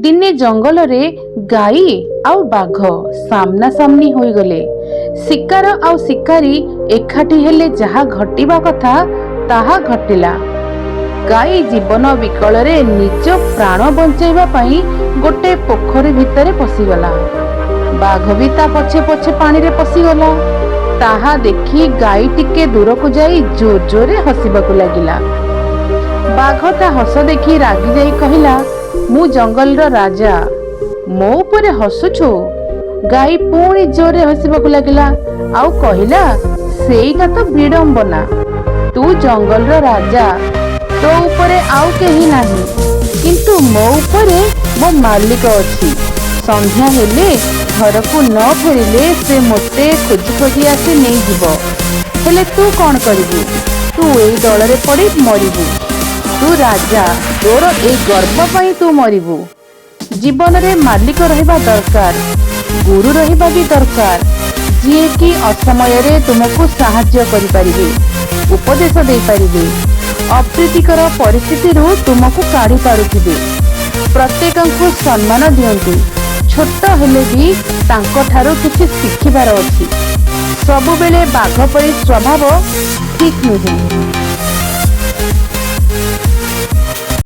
ଦିନେ ଜଙ୍ଗଲରେ ଗାଈ ଆଉ ବାଘ ସାମ୍ନାସାମ୍ନି ହୋଇଗଲେ। ଶିକାର ଆଉ ଶିକାରୀ ଏକାଠି ହେଲେ ଯାହା ଘଟିବା କଥା ତାହା ଘଟିଲା। ଗାଈ ଜୀବନ ବିକଳରେ ନିଜ ପ୍ରାଣ ବଞ୍ଚାଇବା ପାଇଁ ଗୋଟେ ପୋଖରୀ ଭିତରେ ପଶିଗଲା। ବାଘ ବି ତା ପଛେ ପଛେ ପାଣିରେ ପଶିଗଲା। ତାହା ଦେଖି ଗାଈ ଟିକେ ଦୂରକୁ ଯାଇ ଜୋର ଜୋରରେ ହସିବାକୁ ଲାଗିଲା। ବାଘ ତା ହସ ଦେଖି ରାଗିଯାଇ କହିଲା, ମୁଁ ଜଙ୍ଗଲର ରାଜା, ମୋ ଉପରେ ହସୁଛୁ? ଗାଈ ପୁଣି ଜୋରରେ ହସିବାକୁ ଲାଗିଲା ଆଉ କହିଲା, ସେଇଟା ତ ବିଡମ୍ବନା। ତୁ ଜଙ୍ଗଲର ରାଜା, ତୋ ଉପରେ ଆଉ କେହି ନାହିଁ, କିନ୍ତୁ ମୋ ଉପରେ ମୋ ମାଲିକ ଅଛି। ସନ୍ଧ୍ୟା ହେଲେ ଘରକୁ ନ ଫେରିଲେ ସେ ମୋତେ ଖୋଜି ଖୋଜି ଆସି ନେଇଯିବ। ହେଲେ ତୁ କଣ କରିବୁ? ତୁ ଏଇ ଦଳରେ ପଡ଼ି ମରିବୁ। ତୁ ରାଜା, ତୋର ଏଇ ଗର୍ବ ପାଇଁ ତୁ ମରିବୁ। ଜୀବନରେ ମାଲିକ ରହିବା ଦରକାର, ଗୁରୁ ରହିବା ବି ଦରକାର, ଯିଏକି ଅସମୟରେ ତୁମକୁ ସାହାଯ୍ୟ କରିପାରିବେ, ଉପଦେଶ ଦେଇପାରିବେ, ଅପ୍ରୀତିକର ପରିସ୍ଥିତିରୁ ତୁମକୁ କାଢି ପାରୁଥିବେ। ପ୍ରତ୍ୟେକଙ୍କୁ ସମ୍ମାନ ଦିଅନ୍ତୁ, ଛୋଟ ହେଲେ ବି ତାଙ୍କଠାରୁ କିଛି ଶିଖିବାର ଅଛି। ସବୁବେଳେ ବାଘ ପରି ସ୍ୱଭାବ ଠିକ୍ ନୁହେଁ।